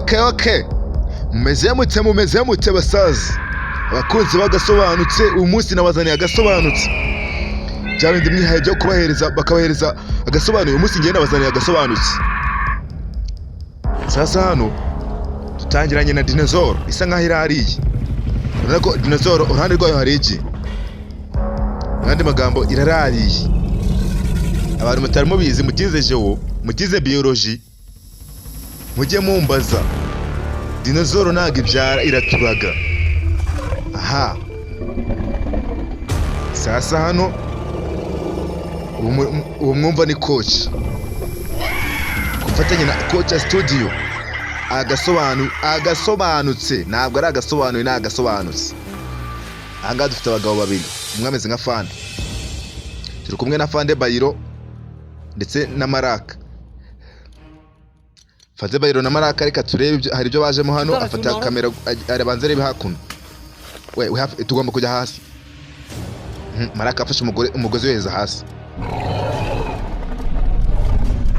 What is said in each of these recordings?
Okay, okay. Mumeze mute, mumeze mute basaza? Abakunzi bagasobanutse, uyu munsi nabazaniye agasobanutse. Bya bindi mwihaye byo kubahereza bakabahereza agasobanuye, uyu munsi ngiye nabazaniye agasobanutse. Sasa hano dutangiranye na dinosaur isa nkaho irariye. Urabona ko dinosaur uruhande rwayo hari igi. Mu yandi magambo irarariye. Abantu mutari mubizi, mutize geo, mutize biology, mujye mumbaza. Dinosaur ntabwo ibyara, iraturaga. Aha sasa hano uwo mwumva ni coach, ku bufatanye na Coach Studio. Agasobanutse ntabwo ari agasobanuye, ni agasobanutse. Aha ngaha dufite abagabo babiri, umwe ameze nka Fande, turi kumwe na Fande Bayiro ndetse na Maraka. Fande Bayiro na Maraka, reka turebe hari ibyo bajemo hano. Afata kamera arabanza arebe hakuno. We tugomba kujya hasi. Maraka afashe umugore umugozi yoheza hasi.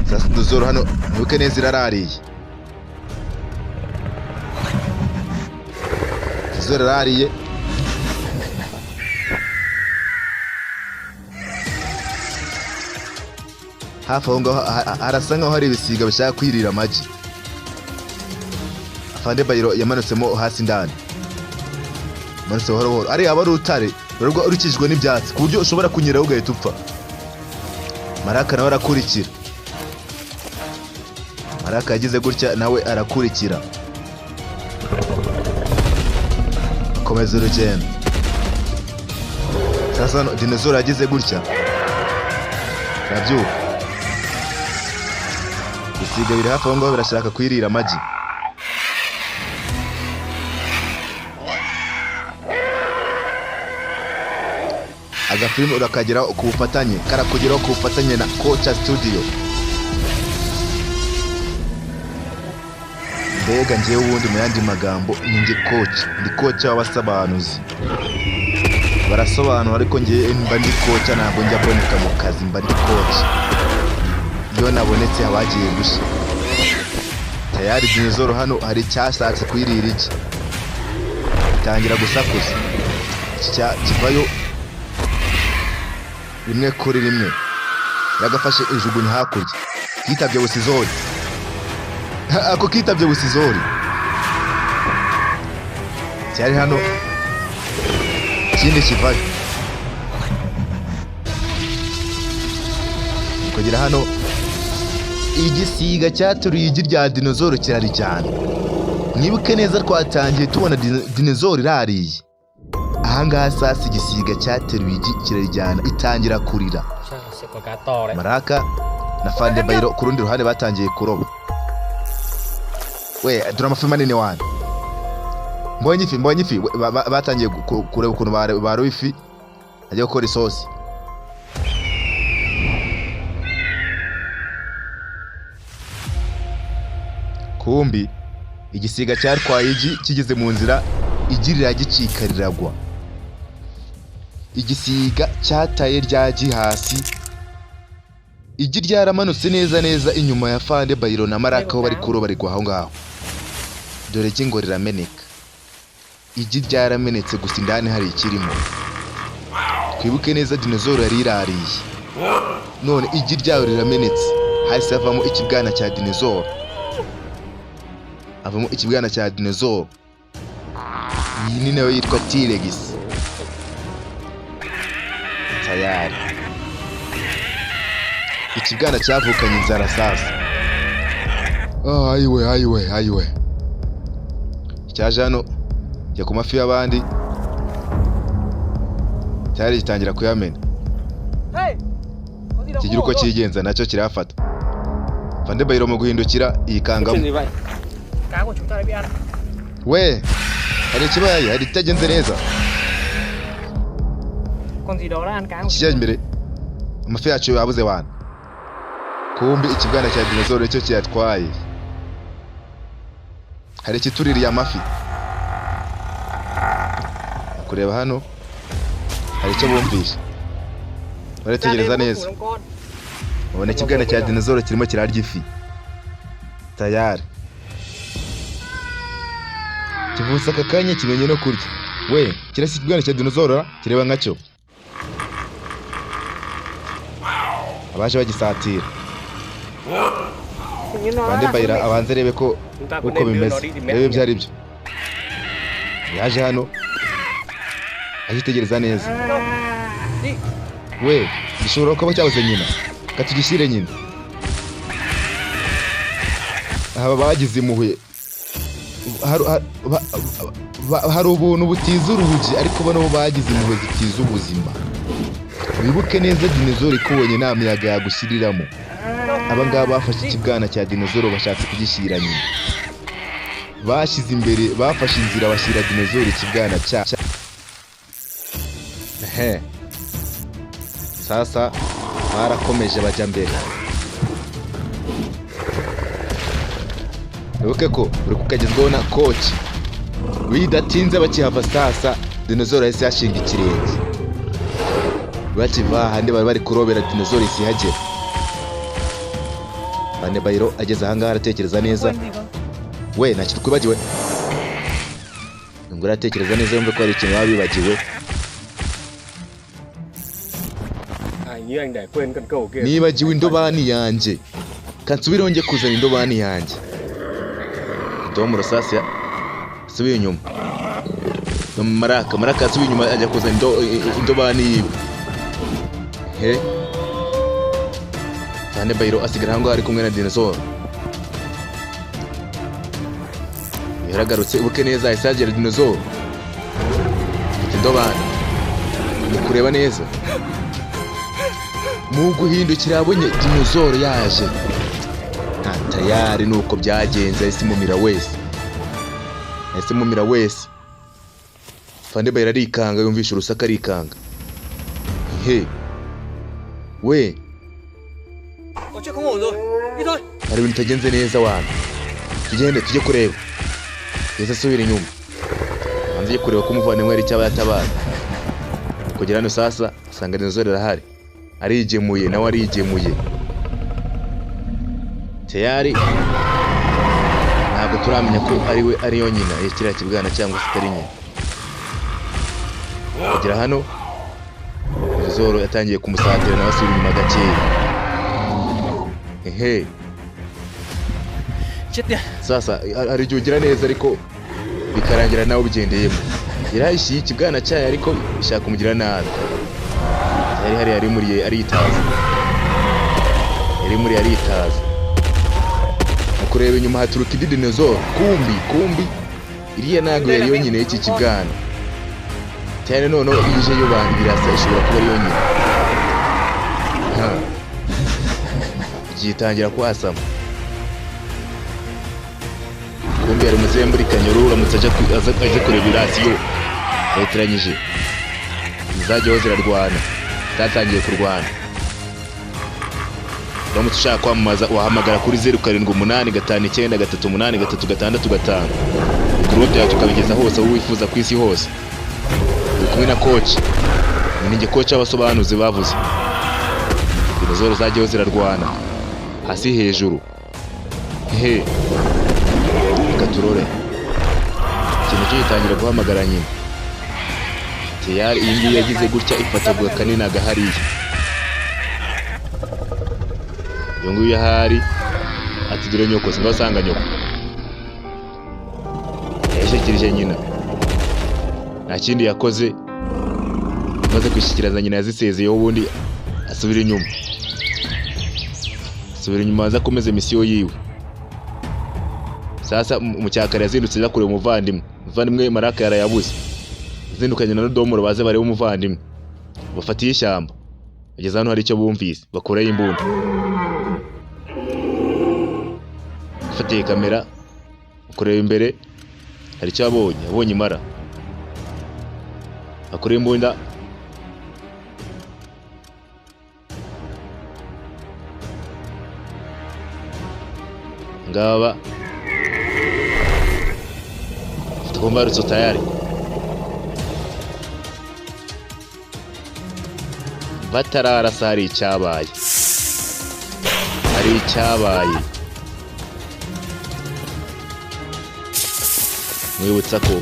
Sasa dinosaur hano mwibuke neza irarariye. Dinosaur irarariye. Hafi aho ngaho harasa nkaho hari ibisiga bishaka kwirira amagi. Afande Bayiro yamanutsemo hasi indani, amanutse buhoro buhoro. Ariya aba ari urutare ruba rukikijwe n'ibyatsi ku buryo ushobora kunyereraho ugahita upfa. Maraka nawe arakurikira. Maraka yagize gutya nawe arakurikira, akomeza urugendo. Sasa hano dinosaur yagize gutya arabyuka. Ibisiga biri hafi aho ngaho birashaka kwirira amagi. Agafilime urakageraho ku bufatanye, karakugeraho ku bufatanye na Kocha Studio. Mbega njyewe ubundi mu yandi magambo ni njye coach, ndi coach w'abasobanuzi. Barasobanura ariko njye mba ndi coach, ntabwo njya mboneka mu kazi, mba ndi coach. Iyo nabonetse haba hagiye gushya. Tayari dinosaur hano hari icyashatse kuyirira igi, itangira gusakuza. Iki kivayo rimwe kuri rimwe, yagafashe ijugunya hakurya. Kitabye busizori, ako kitabye busizori cyari hano, ikindi kivayo kugera hano. Igisiga cyaturiye igi rya dinosaur kirarijyana. Mwibuke neza twatangiye tubona dinosaur irariye. Ahangaha sasa igisiga cyateruye igi kirarijyana, itangira kurira. Chắc là sẽ có cá to đấy. Maraka na Fande Bayiro ku rundi ruhande batangiye kuroba. We dore amafi manini wana, mbonye ifi, mbonye ifi. We, batangiye kureba ukuntu baroba ifi ajya gukora isosi. Kumbi igisiga cyatwaye igi, kigeze mu nzira igi riragicika riragwa. Igisiga cyataye rya gi hasi, igi ryaramanutse neza neza inyuma ya Fande Bayiro na Maraka aho bari kuroba, rigwa aho ngaho. Dore igi ngo rirameneka. Igi ryaramenetse gusa indani hari ikirimo. Twibuke neza dinosaur yari irariye, none igi ryayo riramenetse, hahise havamo ikibwana cya dinosaur. Havamo ikibwana cya dinosaur. Iyi ni nayo yitwa T-Rex. Tayari ikibwana cyavukanye inzara sasa. Ah, ayiwe ayiwe ayiwe, cyaje hano jya ku mafi y'abandi, cyari gitangira kuyamena. Hey! Có gì đâu Kigira uko khổ rồi. cyigenza nacyo kirafata. Fande Bayiro mu guhindukira Có chuyện yikangamo. gì vậy? Cá của chúng ta đã bị ăn. We hari ikibaye, hari ikitagenze neza. Con gì đó đã ăn cá của Ikijya imbere, amafi yacu yabuze wana. Kumbi ikibwana cya dinosaur nicyo kiyatwaye. Hari ikituririye amafi. Kureba hano hari icyo bumvishe, baritegereza neza babona ikibwana cya dinosaur kirimo kirarya ifi. Tayari Kivutse aka kanya, kimenye no kurya. We, kirasi ikibwana cya dinozoro kireba nkacyo. Abaje bagisatira. Hình như nó Bande là Bayira con mẹ. abanze arebe ko Chúng ta có uko nên đưa bimeze, nó đi tìm mẹ rebe không nhỉ? ibyo ari byo. Yaje hano akitegereza neza. Đi. We, gishobora kuba cyabuze nyina, katugishyire nyina. Aba bagize impuhwe. Hari ubuntu butiza urugi, ariko bano bo bagize impuhwe zitiza ubuzima. Wibuke neza, dinozoro ikubonye nta miyaga yagushyiriramo. Aba ngaba bafashe ikibwana cya dinozoro, bashatse kugishyira nyina. Bashyize imbere, bafashe inzira, bashyira dinozoro ikibwana cya. Ehe, sasa barakomeje bajya mbere. Wibuke ko uri kukagezwaho na Coach. Bidatinze bakihava, sasa dinozoro yahise yashinga ikirenge. Bakiva ahandi bari bari kurobera, dinozoro ihise ihagera. Bane Bayiro ageze ahangaha aratekereza neza. Quên gì không? We, nta kintu twibagiwe? Ngo aratekereza neza yumve ko hari ikintu baba bibagiwe. À, như anh để quên cần câu kia. Nibagiwe indobani yanjye, kansubireho njye kuzana indobani yanjye. Domo rusasi asubiye inyuma. Maraka, Maraka asubiye inyuma ajya kuzana indobani yiwe. He, cyane Bayiro asigara aho ngaho ari kumwe na dinosaur. Yaragarutse, ubuke neza, ahise yagera dinosaur afite indobani. Mu kureba neza, mu guhindukira, yabonye dinosaur yaje nta tayari. Nuko byagenze, yahise imumira wese, yahise imumira wese. Fande Bayiro arikanga, yumvisha urusaku arikanga. He we! Có chuyện không ổn rồi. Đi thôi. Hari ibintu bitagenze neza wana, tugende tujye kureba. Yahise asubira inyuma, hanze ajye kureba ko umuvandimwe hari icyo aba yatabaye. Kugera hano sasa asanga dinosaur irahari, arigemuye, nawe arigemuye tayari. Ntabwo turamenya ko ari we, ariyo nyina ya kiriya kibwana cyangwa se atari nyina. Kugera hano dinosaur yatangiye kumusatira, nawe asubira inyuma gakeya. Ehe. Chết tiệt. Sasa hari igihe ugira neza ariko bikarangira nawe ubigendeyemo. Yarahishiye ikibwana cyayo ariko ishaka kumugira nabi. Yari hariya yarimuriye aritaza, yarimuriye aritaza. Mu kureba inyuma haturuka indi dinosaur. Kumbi kumbi iriya ntabwo yari yonyine y'iki kibwana cyane. Noneho ije yo birasa, ishobora kuba ari yonyine. Ha. Igiye kwasama. Kumbi hari muzehe muri Kanyoru uramutse aje kureba irasiyo yayitiranyije, zajyaho zirarwana, zatangiye kurwana. Uramutse ushaka kwamamaza wahamagara kuri 0785938365. Ibikorwa byawe tukabigeza hose aho wifuza ku isi hose. Uri kumwe na Coach, ni njye Coach w'abasobanuzi. Bavuze dinozoro zajyaho zirarwana hasi hejuru. He, reka turore. Ikintu cyo gitangira guhamagara nyina. Teyari iyi ngiyi yagize gutya ifata kanini agahariya. Iyo nguyu ahari ati: "Dore nyoko." Singa asanga nyoko, yayishyikirije nyina. Nta kindi yakoze, amaze kwishyikiriza nyina yazisezeyeho, ubundi asubira inyuma, asubira inyuma aza akomeze misiyo yiwe. Sasa mu cyakare yazindutse aza kureba umuvandimwe. Umuvandimwe Maraka yarayabuze, yazindukanye na Rudomoro baze barebe umuvandimwe. Bafatiye ishyamba, bageze hano hari icyo bumvise, bakurayo imbunda. Afatiye kamera kureba imbere, hari icyo yabonye, yabonye imara, akurayo imbunda. Ngaba afite imbarutso tayari, batararasa hari icyabaye, hari icyabaye. Mwibutsa ko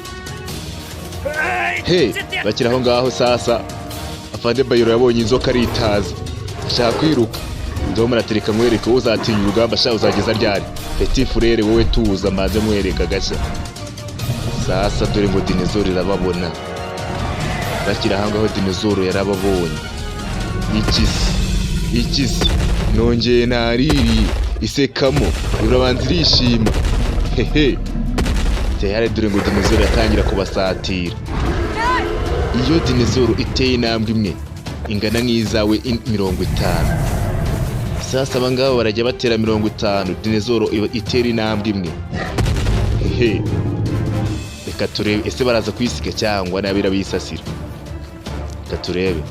he bakiri aho ngaho. Sasa afande Bayiro yabonye inzoka aritaza, ashaka kwiruka. Ndabona aratereka, mwereke uzatinya urugamba sha, uzageza ryari? Petit frère, wowe tuza mbanze mwereka agashya. Sasa dore ngo dinezoro irababona. Bakiri aho ngaho dinezoro yarababonye. Ikisi ikisi nongeye naririye, isekamo, urabanza irishima. Hehe, tayari dore ngo dinezoro yatangira kubasatira. Iyo dinezoro iteye intambwe imwe ingana nk'izawe 50. Sasa aba ngaba barajya batera 50, dinezoro iba itera intambwe imwe. Hehe, reka turebe ese baraza kuyisiga cyangwa nabi irabisasira. Reka turebe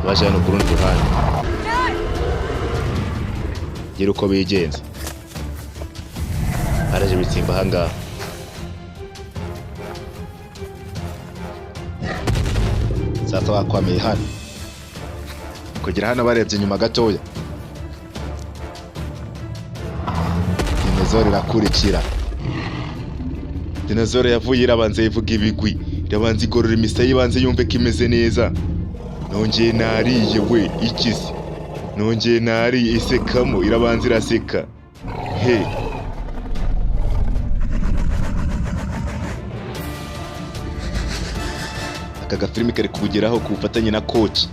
baje hano ku rundi ruhande, gira uko bigenza. Baraje bitsimba ahangaha. Sasa bakwamiye hano kugera hano, barebye inyuma gatoya, dinezoro irakurikira. Dinezoro yavuye irabanza ivuga ibigwi, irabanza igorora imisaya, ibanze yumve ko imeze neza. Nongeye nariye we, ikisi nongeye nariye, isekamo, irabanza iraseka. He, aka gafilimi kari kubugeraho ku bufatanye na coach.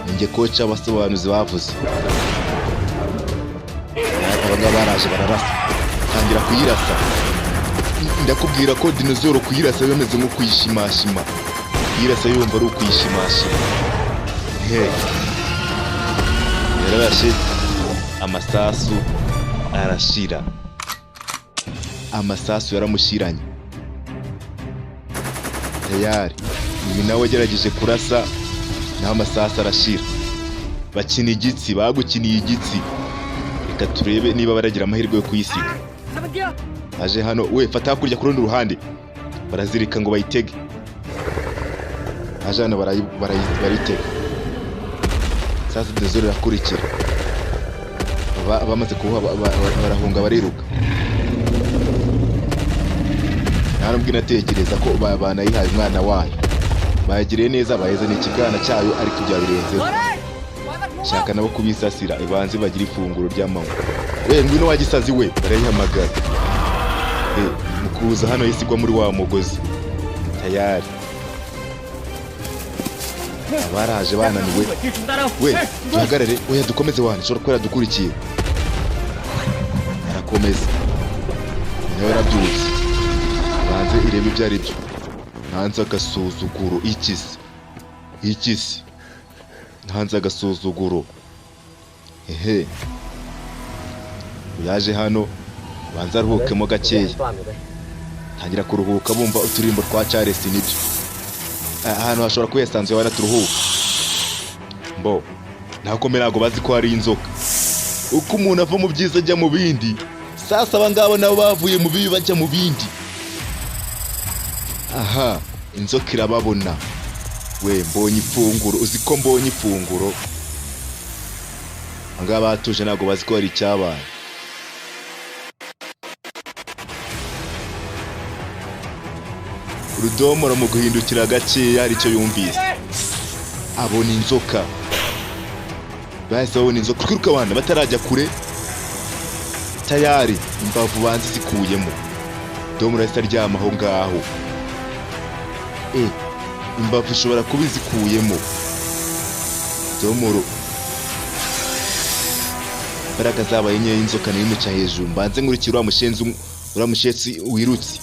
Ninjye coach, abasobanuzi bavuze. Aba ngaba baraje bararasa, tangira kuyirasa. Ndakubwira ko dinozoro kuyirasa bimeze nko kuyishimashima, kuyirasa yumva ari ukuyishimashima. He, yararashe amasasu arashira, amasasu yaramushiranye. Tayari uyu nawe agerageje kurasa, naho amasasu arashira. Bakina igitsi, bagukiniye igitsi. Reka turebe niba baragira amahirwe yo kuyisiga. Sang bên kia. Aje hano we, fata hakurya ku rundi ruhande, barazirika ngo bayitege. Aje hano barayitega. Sasa dinozoro irakurikira. Bamaze kubuha barahunga, bariruka. Nta nubwo inatekereza ko banayihaye umwana wayo, bayagiriye neza, bahezanye ikibwana cyayo, ariko byabirenzeho. Ở đây. Quái vật ngu. Shaka nabo kubisasira, ibanze bagire ifunguro ry'amanywa. We, ngwino wa gisazi we, barayihamagara. Mu kuza hano yahise igwa muri wa mugozi. Tayari abaraje bananiwe. Như chúng ta đâu. We, duhagarare? Oya, dukomeze wane, ushobora kuba yaradukurikiye. Arakomeza nawe, yarabyutse, banze irebe ibyo ari byo. Ntanze agasuzuguro, ikisi ikisi ntanze agasuzuguro. Ehe, yaje hano, banza aruhukemo gakeya. An toàn rồi đây. Tangira kuruhuka bumva uturirimbo twa Charles. Nibyo, ahantu hashobora kuba hisanzuye banaturuhuka. Mbo ntakome, ntabwo bazi ko hari inzoka. Uko umuntu ava mu byiza ajya mu bindi, sasa aba ngaba nabo bavuye mu bibi bajya mu bindi. Aha inzoka irababona. We, mbonye ifunguro, uzi ko mbonye ifunguro. Aba ngaba batuje, ntabwo bazi ko hari icyabaye. Urudomoro mu guhindukira gakeya hari icyo yumvise, abona inzoka. Bahise babona inzoka, twiruka abana batarajya kure. Tayari imbavu banze zikuyemo. Domoro yahise aryama aho ngaho. E, imbavu ishobora kuba izikuyemo. Domoro imbaraga zabaye nkeya, inzoka nayo imuca hejuru. Mbanze nkurikira uriya mushenzi, uriya mushetsi wirutse.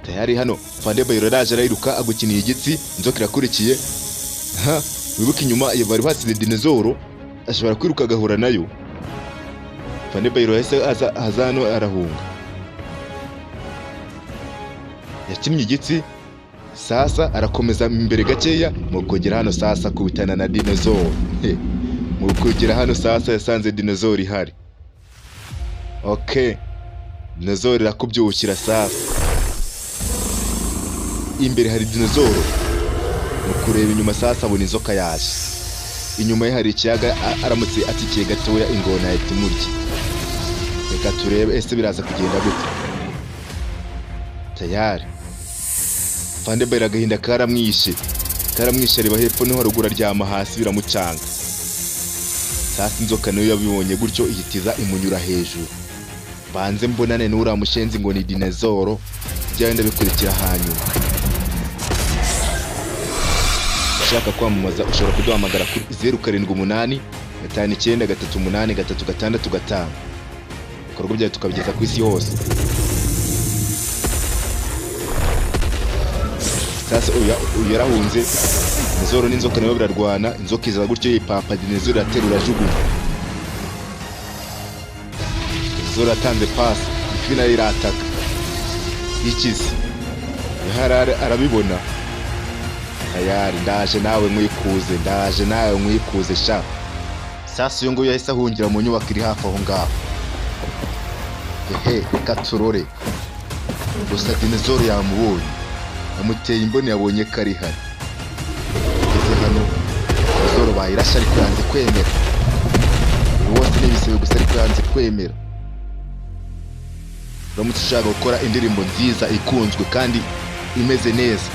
Tayari hano Fande Bayiro yaraje, arayiruka, agukiniye igitsi, inzoka irakurikiye. Ha, wibuke inyuma bari basize dinozoro, ashobora kwiruka agahura nayo. Fande Bayiro yahise aza, aza hano arahunga. Yakinnye igitsi, sasa arakomeza imbere gakeya. Mu kugera hano sasa akubitana na dinozoro. He, mu kugera hano sasa yasanze dinozoro ihari. Okay, dinozoro irakubyukira. Sasa imbere hari dinozoro. Mu kureba inyuma sasa abona inzoka yaje. Inyuma ye hari ikiyaga, aramutse atikiye gatoya ingona yahita imurya. Reka turebe ese biraza kugenda gute. Tayari Fande Bayiro agahinda karamwishe, karamwishe, areba hepfo no haruguru, aryama hasi biramucanga. Sasa inzoka nayo yabibonye gutyo, ihitiza imunyura hejuru. Banze mbonane n'uriya mushenzi ngo ni dinezoro, byagenda bikurikira hanyuma. Ushaka kwamamaza ushobora kuduhamagara kuri 0785938365, ibikorwa byawe tukabigeza ku isi hose. Sasa uyu yarahunze. Dinezoro n'inzoka nayo birarwana. Inzoka iza gutyo yipapa, dinezoro iraterura ajugunya. Dinezoro yatanze pasi, ifi nayo irataka ikize yaharare arabibona. Tayari ndaje nawe nkwikuze, ndaje nawe nkwikuze sha. Sasa uyu nguyu yahise ahungira mu nyubako iri hafi aho ngaho. Ehe, reka turore. Gusa dinezoro yamubonye, amuteye imboni, yabonye ko ari hano. Ageze hano, dinezoro bayirashe ariko yanze kwemera. Ubu bose ni ibisebe gusa, ariko yanze kwemera. Uramutse ushaka gukora indirimbo nziza ikunzwe kandi imeze neza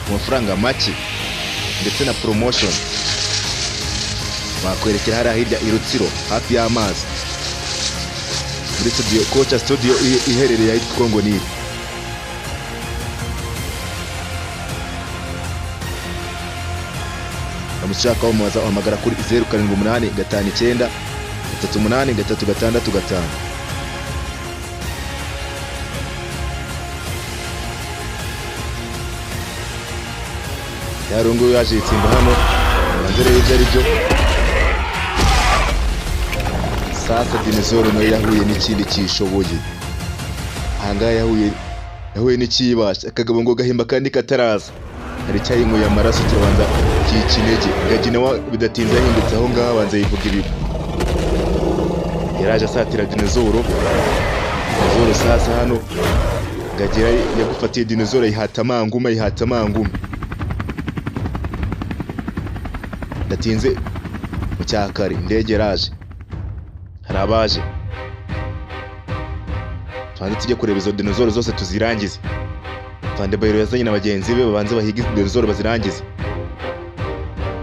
ku mafaranga make ndetse na promotion, bakwerekera hariya hirya i Rutsiro hafi y'amazi muri studio Kocha Studio iherereye ahitwa Kongo Nil. Uramutse ushaka kwamamaza uhamagara kuri 0785938365. Yarungu yaje yitsimba hano, banze rero ibyo ari byo. Sasa dinezoro nayo yahuye n'ikindi kishoboye ahangaha, yahuye n'ikiyibasha. Akagabo ngo gahimba kandi kataraza, hari icyayinyweye amaraso kirabanza cyica intege. Ingagi nawe bidatinze yahindutse aho ngaho, abanza yivuga ibigwi. Yaraje asatira dinezoro. Dinezoro sasa hano ingagi yagufatiye dinezoro, ayihata amanguma, ayihata amanguma. Ndatinze mu cyakare, indege yaraje, hari abaje. Tubanze tujye kureba izo dinozoro zose tuzirangize. Fande Bayiro yazanye na bagenzi be, babanze bahige izo dinozoro bazirangize,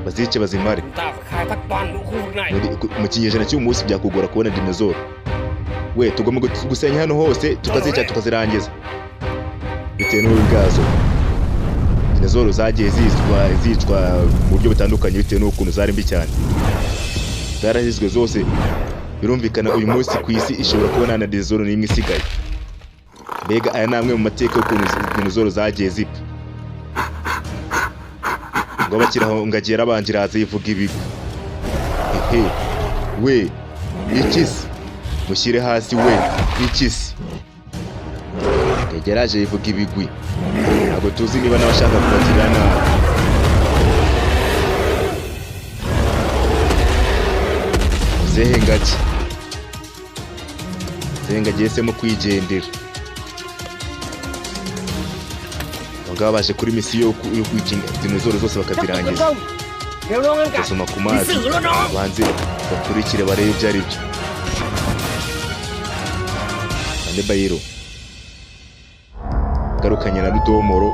bazice, bazimare. Chúng ta phải khai thác toàn bộ khu vực này. Mu kinyejana cy'uyu munsi byakugora kubona dinozoro. We tugomba gusenya hano hose, tukazica, tukazirangiza bitewe n'ububi bwazo. Dinozoro zagiye zicwa mu buryo butandukanye bitewe n'ukuntu zari mbi cyane, zarahizwe zose. Birumvikana uyu munsi ku isi ishobora kuba nta na dinozoro n'imwe isigaye. Mbega aya ni amwe mu mateka y'ukuntu dinozoro zagiye zipfa. Ngo bakiri aho, ngagi yarabanje iraza yivuga ibigwi. Ehe we, ikisi mushyire hasi we, ikisi. Ngagi yaraje yivuga ibigwi, ntabwo tuzi niba n'abashaka kubagirira nabi. Muzehe ngagi, muzehe ngagi yahisemo kwigendera. Abo ngabo baje kuri misiyo yo kwica dinozoro zose Chấp tục tấn bakazirangiza. công. Nếu nó ngăn cản Basoma ku thì mazi, xử luôn nó. banze bakurikire barebe ibyo ari byo. Ande Bayiro garukanye na Rudomoro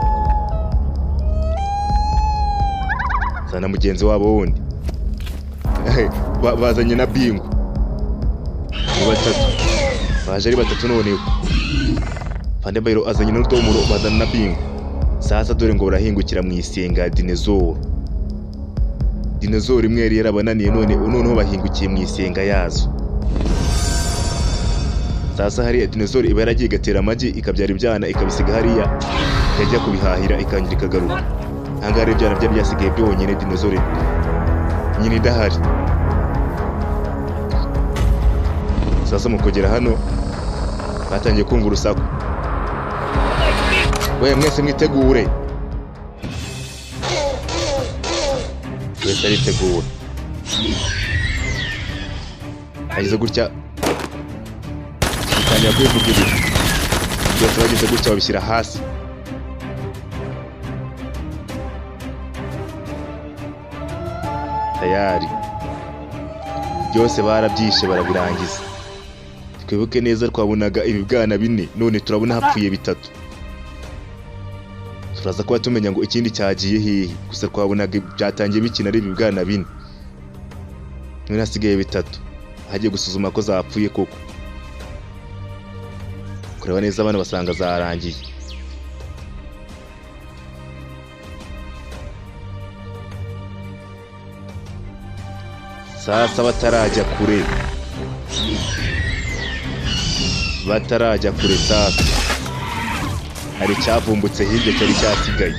zana mugenzi wabo wundi. Bazanye na Bingo, ni batatu baje ari batatu noneho. Fande Bayiro azanye na Rudomoro, bazana na Bingo. Sasa dore ngo barahingukira mu isenga ya dinezoro. Dinezoro imwe yari yarabananiye, none noneho bahingukiye mu isenga yazo. Sasa hariya dinezoro iba yaragiye igatera amagi, ikabyara ibyana, ikabisiga hariya, ikajya kubihahira, ikongera ikagaruka. Ahangaha rero ibyana byari byasigaye byonyine, dinezoro nyine idahari. Sasa mu kugera hano batangiye kumva urusaku. We mwese mwitegure, wese aritegura. Ageze gutya bitangira kwivuga ibintu byose, bageze gutya babishyira hasi. Tayari byose barabyishe, barabirangiza. Twibuke neza, twabonaga ibibwana bine, none turabona hapfuye bitatu. Turaza kuba tumenya ngo ikindi cyagiye hehe. Gusa twabonaga byatangiye bikina ari ibibwana bine, none hasigaye bitatu. Hagiye gusuzuma ko zapfuye koko, kureba neza abana basanga zarangiye. Sasa batarajya kure, batarajya kure, sasa hari icyavumbutse hirya cyari cyasigaye.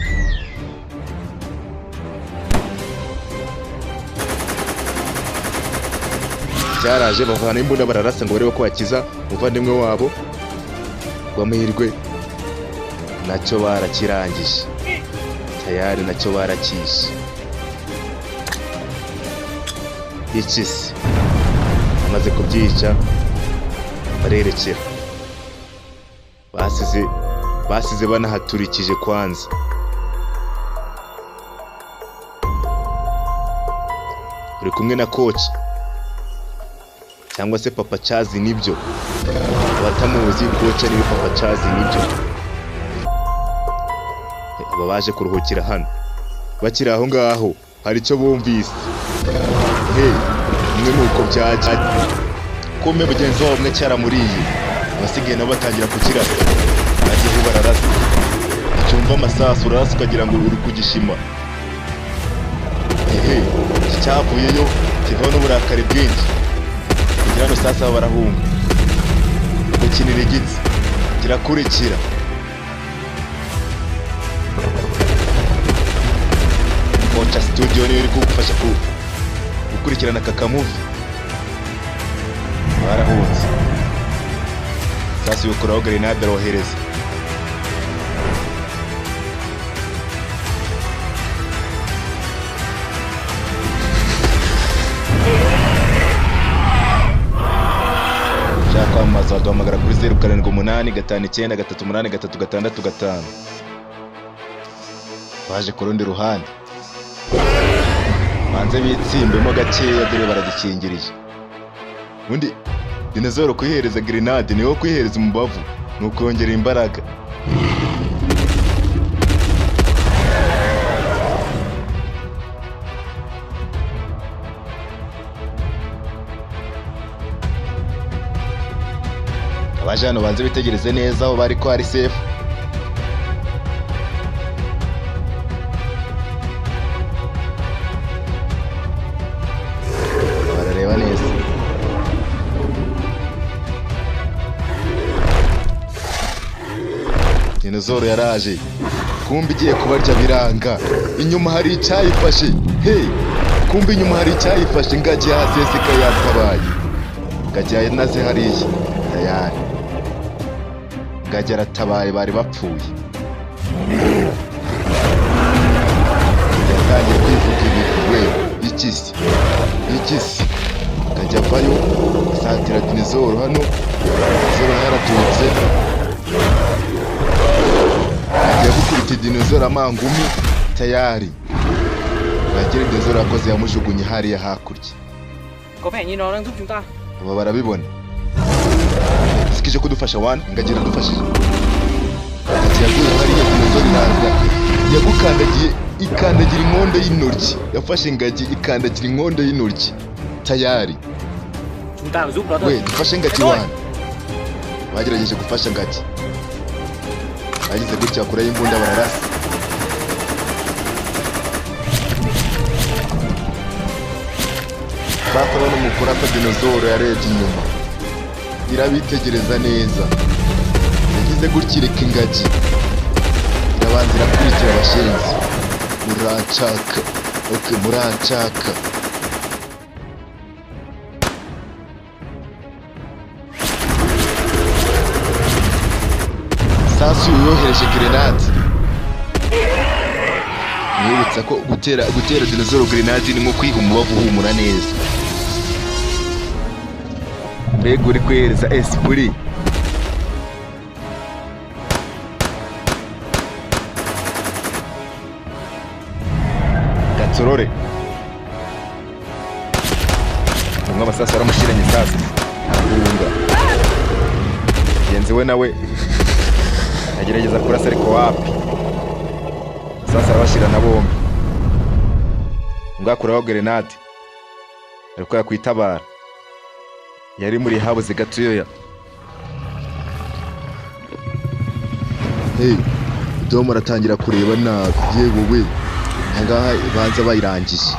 Cyaraje, bavana imbunda bararasa ngo barebe ko bakiza umuvandimwe wabo. W'amahirwe nacyo barakirangije tayari, nacyo barakishe. Ikisi amaze kubyica barerekera, basize banahaturikije kwanza. Uri kumwe na coach cyangwa se Papa Chazi, nibyo abatamuzi, coach niwe Papa Chazi nibyo. Aba baje kuruhukira hano. Bakiri aho ngaho hari icyo bumvise. He, umwe nuko byajya kumbe mugenzi wabo umwe cyaramuriye, abasigaye nabo batangira kukirasa. Bagiyeho bararasa, icyumva amasasu urarasa ukagira ngo uri kugishima. Ehe, iki cyavuyeyo kivaho n'uburakari bwinshi kugira ngo sasa barahunga gukinira igitsi kirakurikira. Koca Studio niyo iri kugufasha gukurikirana aka kamuvi. Barahunze sasa, yukuraho grenade arohereza. Ushaka kwamamaza waduhamagara kuri 0785938365. Baje ku rundi ruhande, banze bitsimbemo gakeya, dore baragikingiriye. Undi dinozoro kuyihereza grenade niwo kuyihereza umubavu, ni ukongera imbaraga. Abaje hano banze bitegereze neza aho bari ko hari safe. Barareba neza. Dinozoro yaraje, kumbe igiye kubarya biranga. Inyuma hari icyayifashe. He, kumbe inyuma hari icyayifashe. Ingagi yahaseseka, yatabaye. Ingagi yanaze hariya tayari. Ingagi aratabaye, bari bapfuye. Yatangiye kwivuga ibintu we. Ikisi ikisi ingagi avayo asatira dinozoro hano. Dinozoro yaratutse, agiye gukubita dinozoro amangumi tayari. Bagira dinozoro yakoze, yamujugunye hariya hakurya. Có vẻ như nó đang giúp chúng ta. Aba barabibona, sikije kudufasha wana. Ingagi iradufashije. Ingagi yaguye hariya, dinozoro iraza yagukandagiye, ikandagira inkondo y'intoryi. Yafashe ingagi ikandagira inkondo y'intoryi tayari. Chúng ta phải giúp nó thôi. We, dufashe ingagi wana. Bagerageje gufasha ingagi, bagize gutya bakuraho imbunda bararasa. Sasa bano mukuru asa dinozoro yarebye inyuma irabitegereza neza. Yagize gutya ireka ingagi irabanza irakurikira. Abashenzi muranshaka, ok, muranshaka. Sasa uyu yohereje grenade. Mwibutsa ko gutera dinozoro grenade ni nko kwiha umubavu uhumura neza. Mbega uri kwihereza esprit. Gatsorore umwe, amasasu aramushiranye. Sasa arahunga. Mugenzi we nawe agerageza kurasa, ariko wapi. Sasa arabashyirana bombi, ngakuraho grenade, ariko yakwitabara yari muri habuze gatoya. Hey, Dom aratangira kureba nabi. Yewe we, ahangaha banza bayirangije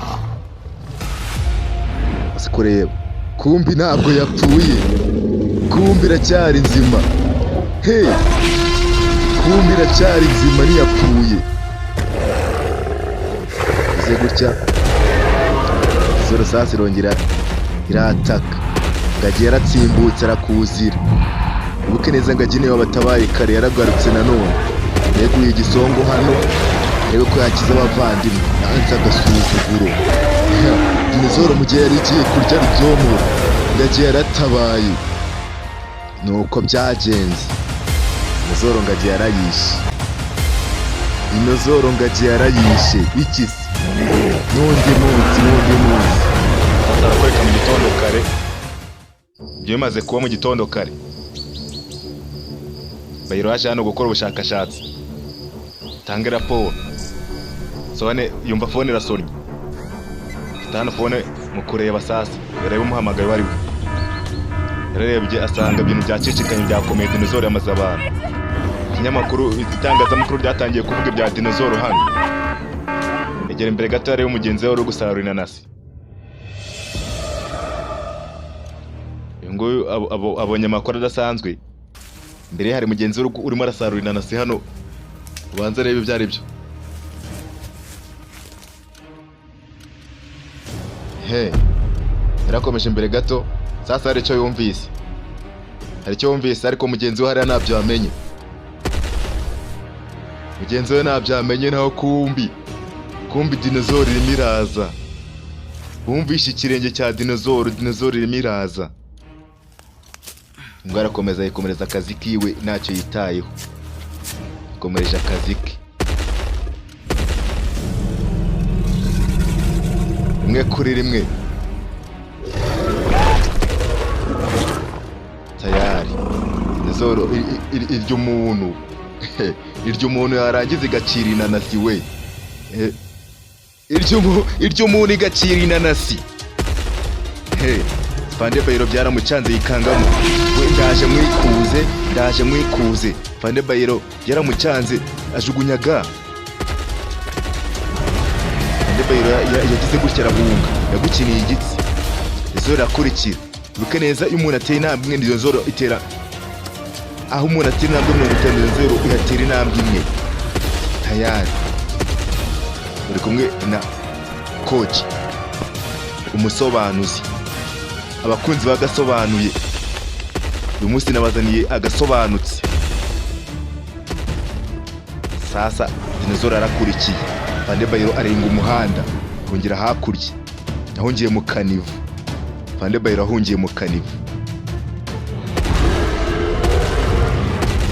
azi kureba. Kumbi ntabwo yapfuye, kumbi iracyari nzima. Hey, kumbi iracyari nzima, ntiyapfuye. Ize gutya zoro, sasa irongera irataka. Ngagi yaratsimbutse, arakuzira. Wibuke neza, Ngagi niwe wabatabaye kare, yaragarutse nanone, yeguye igisongo hano arebe ko yakiza abavandimwe. Yanze agasuzuguro. Dinozoro mu gihe yari igiye kurya Rudomoro, Ngagi yaratabaye. Nuko byagenze, dinozoro Ngagi yarayishe. Dinozoro Ngagi yarayishe. Ikisi n'undi munsi, n'undi munsi. Sasa arakwereka mu gitondo kare. Ibyo bimaze kuba mu gitondo kare, Bayiro yaje hano gukora ubushakashatsi, tange raporo. Sone yumva phone irasonnye. Afite hano phone mu kureba. Sasa yareba umuhamagaye uwo ari we. Yararebye asanga ibintu byacicikanye, byakomeye, dinozoro yamaze abantu. Ikinyamakuru, itangazamakuru ryatangiye kuvuga ibya dinozoro hano. Egera imbere gato, yareba mugenzi we uri gusarura inanasi. Uyu nguyu abonye amakuru adasanzwe. Imbere ye hari mugenzi we urimo arasarura inanasi hano. Ubanza arebe ibyo ari byo. He, yarakomeje imbere gato. Sasa hari icyo yumvise, hari icyo yumvise, ariko mugenzi we hariya ntabyo yamenye. Mugenzi we ntabyo yamenye. Naho kumbi, kumbi dinozoro irimo iraza. Bumvishe ikirenge cya dinozoro, dinozoro irimo iraza. Ngo arakomeza yikomereza akazi kiwe, ntacyo yitayeho, yikomereje akazi ke rimwe kuri rimwe. Tayari dinozoro irya umuntu, irya umuntu, yarangiza igacira inanasi we. Irya umuntu igacira inanasi. He, Fande Bayiro byaramucanze, yikangamo we. Ndaje mwikuze, ndaje mwikuze. Fande Bayiro byaramucanze, ajugunya ga. Fande Bayiro yagize gutya arahunga, yagukiniye igitsi. Izoro irakurikira. Ibuke neza, iyo umuntu ateye intambwe imwe, iyo zoro itera aho umuntu atera intambwe 50, iyo zoro ihatera intambwe imwe. Tayari uri kumwe na coach umusobanuzi. Abakunzi bagasobanuye, uyu munsi nabazaniye agasobanutse. Sasa dinozoro arakurikiye. Fande Bayiro arenga umuhanda, ahungira hakurya, ahungiye mu kanivu. Fande Bayiro ahungiye mu kanivu.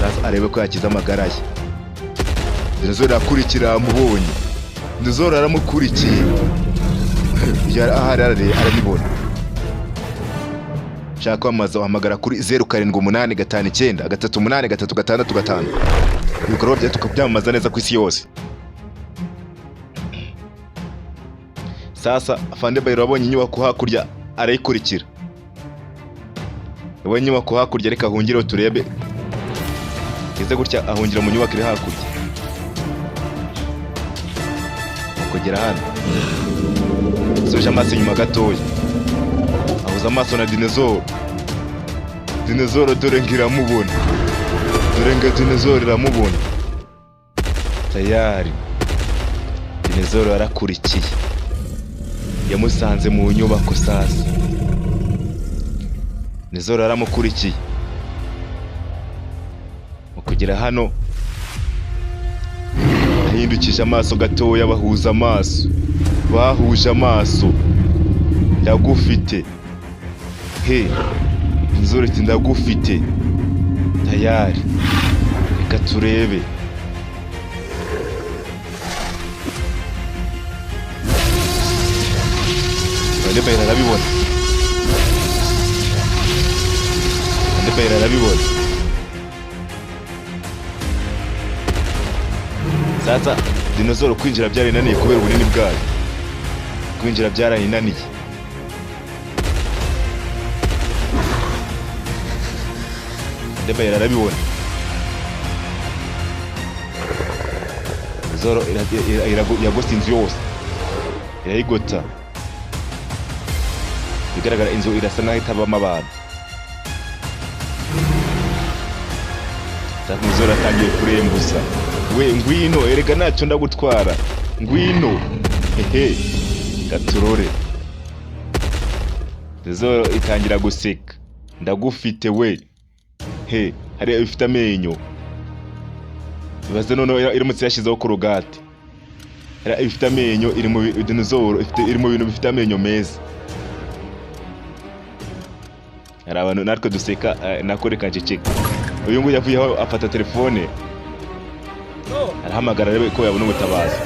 Sasa arebe ko yakiza amagara ye. Dinozoro arakurikira, yamubonye. Dinozoro aramukurikiye. Ahari arabibona. Ushaka kwamamaza wahamagara kuri 0785938365. Ibikorwa byacu tukabyamamaza neza ku isi yose. Sasa Afande Bayiro abonye inyubako hakurya, arayikurikira. Yabonye inyubako hakurya, reka ahungireho turebe. Ngeze gutya ahungira mu nyubako iri hakurya. Kugera hano, asubije amaso inyuma gatoya, ahuza amaso na dinozoro. Dinozoro dore ngo iramubona, dore ngo dinozoro iramubona. Tayari dinozoro yarakurikiye, yamusanze mu nyubako. Sasa dinozoro yaramukurikiye. Mu kugera hano, ahindukije amaso gatoya, bahuza amaso, bahuje amaso. Ndagufite he! Dinozoro iti: "Ndagufite." Tayari reka turebe. Fande arabibona, Fande arabibona. Sasa dinozoro kwinjira byarinaniye kubera ubunini bwayo, kwinjira byarayinaniye. Ndeba arabibona, dinozoro yagose inzu yose, irayigota. Bigaragara inzu irasa naho itabamo abantu. Sasa dinozoro atangiye kurembuza: "We, ngwino erega, ntacyo ndagutwara, ngwino." Hehe, gaturore. Dinozoro itangira guseka: "Ndagufite we." He, hariya ifite amenyo. Ibaze noneho iramutse yashyizeho Colgate. Hariya ifite amenyo, iri mu dinozoro ifite, iri mu bintu bifite amenyo meza. Hari abantu natwe duseka, nako reka nceceke. Uyu nguyu yavuyeho afata telefone, arahamagara arebe ko yabona ubutabazi.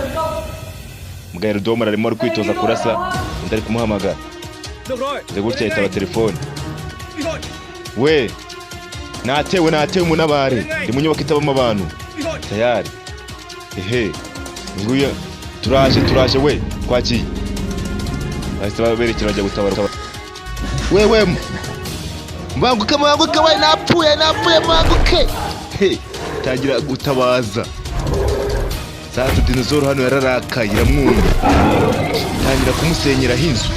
Mugahera Domora arimo ari kwitoza kurasa, undi ari kumuhamagara. Được rồi. Nze gutya yitaba telefone. Đi thôi. "We, natewe, natewe, munabare, ndi mu nyubako itabamo abantu." Đi thôi. Tayari. Ehe, nguyu, turaje, turaje we, twagiye. Bahise berekera bajya gutabara. Wewe, mbanguke, mbanguke we, napfuye, napfuye, mbanguke. He, tangira gutabaza. Sasa dinozoro hano yararakaye, iramwumva, tangira kumusenyeraho inzu.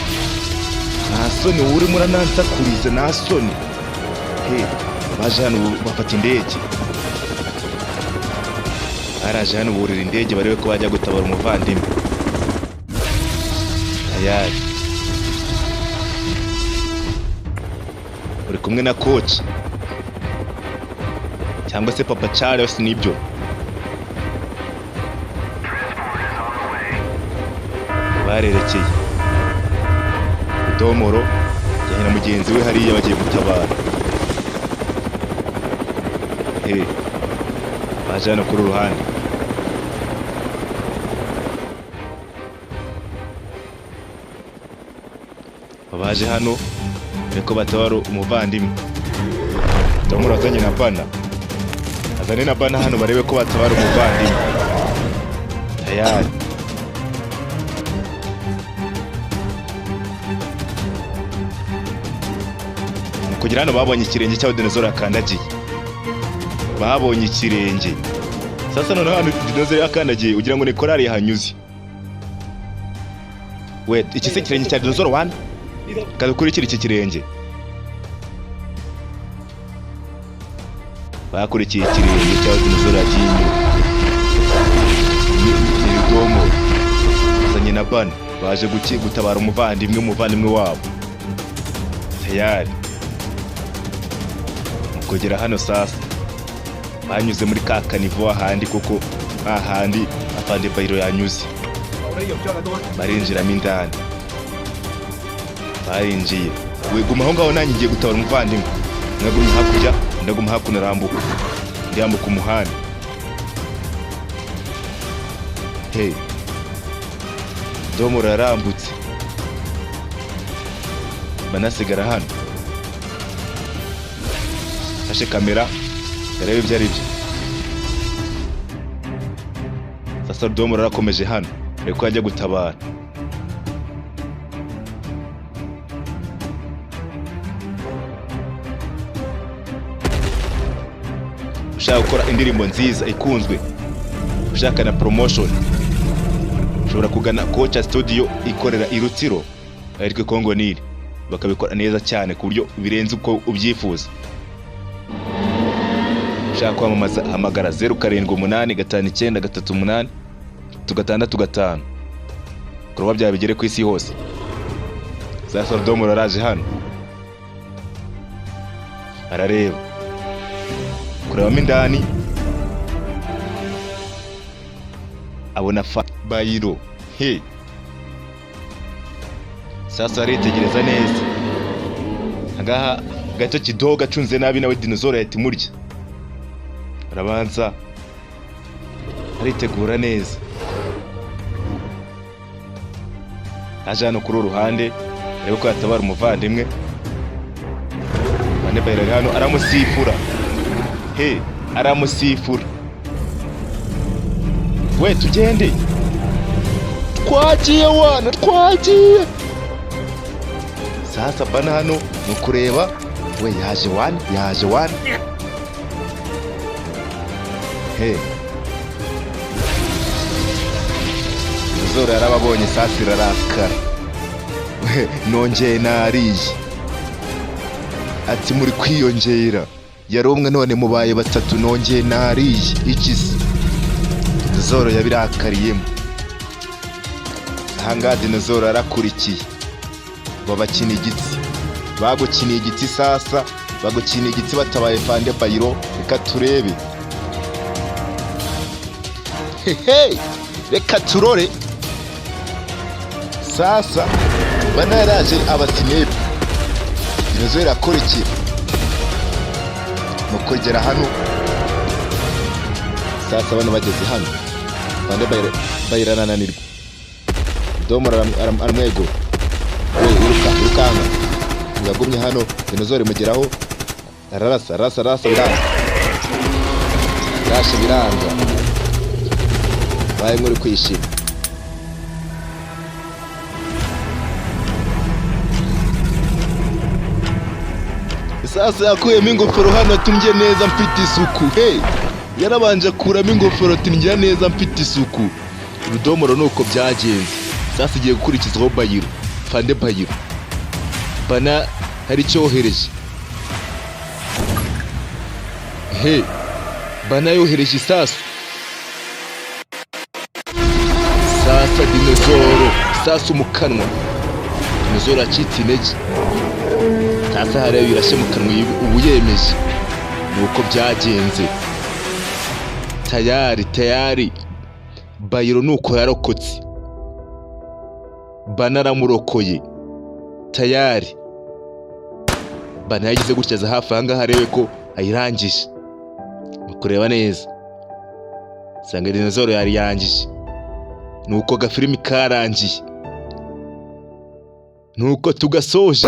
"Nta soni, wowe urimo uranansakuriza, nta soni?" He, baje hano ubu bafata indege. Baraje hano burira indege barebe ko bajya gutabara umuvandimwe. Tayari, uri kumwe na coach cyangwa se Papa Charles. Nibyo, barerekeye Rudomoro yajyanye na mugenzi we hariya, bagiye gutabara. He, baje hano kuri uruhande. Baje hano ariko batabara umuvandimwe. Rudomoro azanye na bana, azane na bana hano barebe ko batabara umuvandimwe. Tayari. Mu kugera hano babonye ikirenge cy'aho dinozoro yakandagiye. Babonye ikirenge. Sasa noneho hano dinozoro yakandagiye, ugira ngo ni korari yahanyuze. We, iki se kirenge cya dinozoro wana? Đi thôi. Kadukurikire iki kirenge. Bakurikiye ikirenge cy'aho dinozoro yagiye inyuma. Ni Rudomo azanye na bana, baje gutabara umuvandimwe wabo. Tayari, mu kugera hano sasa banyuze muri ka caniveau hahandi, kuko hahandi afande Bayiro yanyuze. Vào đây dùm cho là tôi. Barinjiramo indani, barinjiye. "We, guma aho ngaho, nanjye ngiye gutabara umuvandimwe." Ndaguma hakurya, ndaguma hakuno, arambuka, ndiyambuka umuhanda. Hey, Domoro yarambutse, banasigara hano. Fashe kamera yarebe ibyo ari byo. Sasa Domoro arakomeje hano ariko yajya gutabara. Ushaka gukora indirimbo nziza ikunzwe, ushaka na promotion, ushobora kugana Kocha Studio ikorera i Rutsiro ariko Kongo Nili, bakabikora neza cyane ku buryo birenze uko ubyifuza. Ushaka kwamamaza, hamagara 0785938665. Ibikorwa byawe bigere ku isi hose. Za Sodomu araje hano, arareba, kurebamo indani, abona fa Bayiro. He, sasa aritegereza neza agaha gato kidogo acunze nabi, nawe dinozoro yahita imurya. Arabanza aritegura neza. Aje hano kuri uru ruhande arebe ko yatabara umuvandimwe. Bane Bayiro ari hano, aramusifura. He, aramusifura. We, tugende, twagiye wana, twagiye. Sasa bana hano ni ukureba we, yaje wana, yaje wana. He, zoro yarababonye. Sasa irarakara. We, nongeye nariye. Ati muri kwiyongera, yari umwe none mubaye batatu, nongeye nariye ikisi. Dinozoro yabirakariyemo. Ahangaha dinozoro yarakurikiye, babakina igitsi, bagukiniye igitsi. Sasa bagukiniye igitsi, batabaye fande Bayiro. Reka turebe hehe, reka turore. Sasa bana yaraje abasinepu, dinozoro irakurikira. Mu kugera hano sasa, bano bageze hano, fande Bayiro arananirwa, domo aramwegura. We, iruka, irukanka. Yagumye hano, dinozoro imugeraho, ararasa, ararasa, ararasa, biranga, birashe, biranga. Baye nk'uri kwishima. Sasa yakuyemo ingofero hano, ati ndye neza mfite isuku. Hey, yarabanje akuramo ingofero, ati ndya neza mfite isuku. Urudomoro ni uko byagenze. Sasa igiye gukurikizwaho Bayiro, fande Bayiro. Bana hari icyohereje. He, bana yohereje isasu. Sasa dinozoro, sasu mu kanwa, dinozoro acitse intege. Sasa hariya birashe mu kanwa, ubu yemeje ni uko byagenze. Tayari, tayari, Bayiro ni uko yarokotse, bana aramurokoye. Tayari bana yagize gutya, aza hafi aha ngaha arebe ko ayirangije. Mu kureba neza usanga dinozoro yari yarangije. Ni uko gafilimi karangiye, ni uko tugasoje.